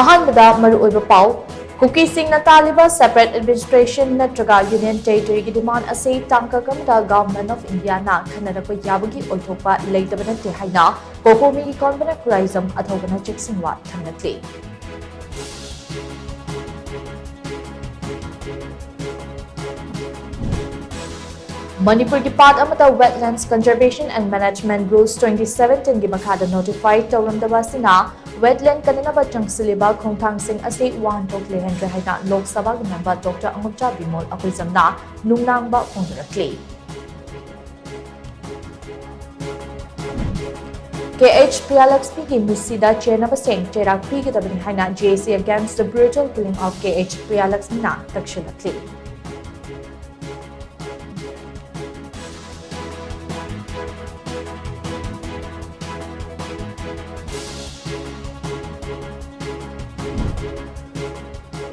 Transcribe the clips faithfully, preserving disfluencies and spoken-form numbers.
ꯑꯍꯥꯟꯕꯗ ꯃꯔꯨꯑꯣꯏꯕ ꯄꯥꯎ, ꯀꯨꯀꯤꯁꯤꯡꯅ ꯇꯥꯜꯂꯤꯕ separate administration ꯅꯠꯇ꯭ꯔꯒ Union Territory ꯒꯤ demand ꯑꯁꯤ ꯇꯥꯡꯀꯛ ꯑꯃꯗ Government of India ꯅ ꯈꯟꯅꯔꯛꯄ ꯌꯥꯕꯒꯤ ꯑꯣꯏꯊꯣꯛꯄ ꯂꯩꯇꯕ ꯅꯠꯇꯦ ꯍꯥꯏꯅ COCOMI ꯒꯤ convener ꯈꯨꯔꯥꯏꯖꯝ ꯑꯊꯧꯕꯅ ꯆꯦꯛꯁꯤꯟꯋꯥ ꯊꯝꯂꯛꯂꯤ꯫ ꯃꯅꯤꯄꯨꯔꯒꯤ ꯄꯥꯠ ꯑꯃꯗ Wetlands Conservation and Management Rules twenty seventeen ꯒꯤ ꯃꯈꯥꯗ notify ꯇꯧꯔꯝꯗꯕ ꯑꯁꯤꯅ wetland ꯀꯟꯅꯅꯕ ꯆꯪꯁꯤꯜꯂꯤꯕ ꯈꯣꯡꯊꯥꯡꯁꯤꯡ ꯑꯁꯤ ꯋꯥꯍꯟꯊꯣꯛ ꯂꯩꯍꯟꯗ꯭ꯔꯦ ꯍꯥꯏꯅ ꯂꯣꯛ ꯁꯚꯥꯒꯤ member Doctor ꯑꯉꯝꯆꯥ ꯕꯤꯃꯣꯜ ꯑꯩꯈꯣꯏꯖꯝꯅ ꯅꯨꯡꯅꯥꯡꯕ ꯐꯣꯡꯗꯣꯔꯛꯂꯤ꯫ KH ꯄ꯭ꯔꯤꯌꯥꯂꯛꯁꯃꯤꯒꯤ ꯃꯤꯠꯁꯤꯗ ꯆꯦꯟꯅꯕꯁꯤꯡ ꯆꯩꯔꯥꯛ ꯄꯤꯒꯗꯕꯅꯤ ꯍꯥꯏꯅ JAC against the brutal killing of KH ꯄ꯭ꯔꯤꯌꯥꯂꯛꯁꯃꯤꯅ ꯇꯛꯁꯤꯜꯂꯛꯂꯤ꯫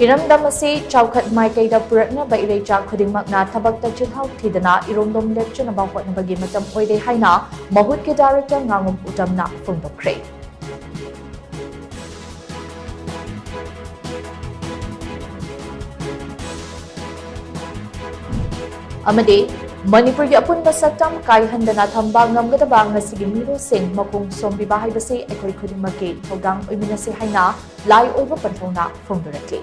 ꯏꯔꯝꯗꯝ ꯑꯁꯤ ꯆꯥꯎꯈꯠ ꯃꯥꯏꯀꯩꯗ ꯄꯨꯔꯛꯅꯕ ꯏꯔꯩꯆꯥ ꯈꯨꯗꯤꯡꯃꯛꯅ ꯊꯕꯛꯇ ꯆꯤꯜꯍꯥꯎ ꯊꯤꯗꯅ ꯏꯔꯣꯝꯗꯣꯝ ꯂꯦꯞꯆꯅꯕ ꯍꯣꯠꯅꯕꯒꯤ ꯃꯇꯝ ꯑꯣꯏꯔꯦ ꯍꯥꯏꯅ ꯃꯍꯨꯠꯀꯤ director ꯉꯥꯉꯣꯝ ꯎꯇꯝꯅ ꯐꯣꯡꯗꯣꯛꯈ꯭ꯔꯦ꯫ ꯑꯃꯗꯤ ꯃꯅꯤꯄꯨꯔꯒꯤ ꯑꯄꯨꯟꯕ ꯁꯛꯇꯝ ꯀꯥꯏꯍꯟꯗꯅ ꯊꯝꯕ ꯉꯝꯒꯗꯕ ꯉꯁꯤꯒꯤ ꯃꯤꯔꯣꯜꯁꯤꯡ ꯃꯈꯣꯡ ꯁꯣꯝꯕꯤꯕ ꯍꯥꯏꯕꯁꯤ ꯑꯩꯈꯣꯏ ꯈꯨꯗꯤꯡꯃꯛꯀꯤ ꯊꯧꯗꯥꯡ ꯑꯣꯏꯃꯤꯟꯅꯁꯤ ꯍꯥꯏꯅ ꯂꯥꯏ ꯑꯣꯏꯕ ꯄꯟꯊꯧꯅ ꯐꯣꯡꯗꯣꯔꯛꯂꯤ꯫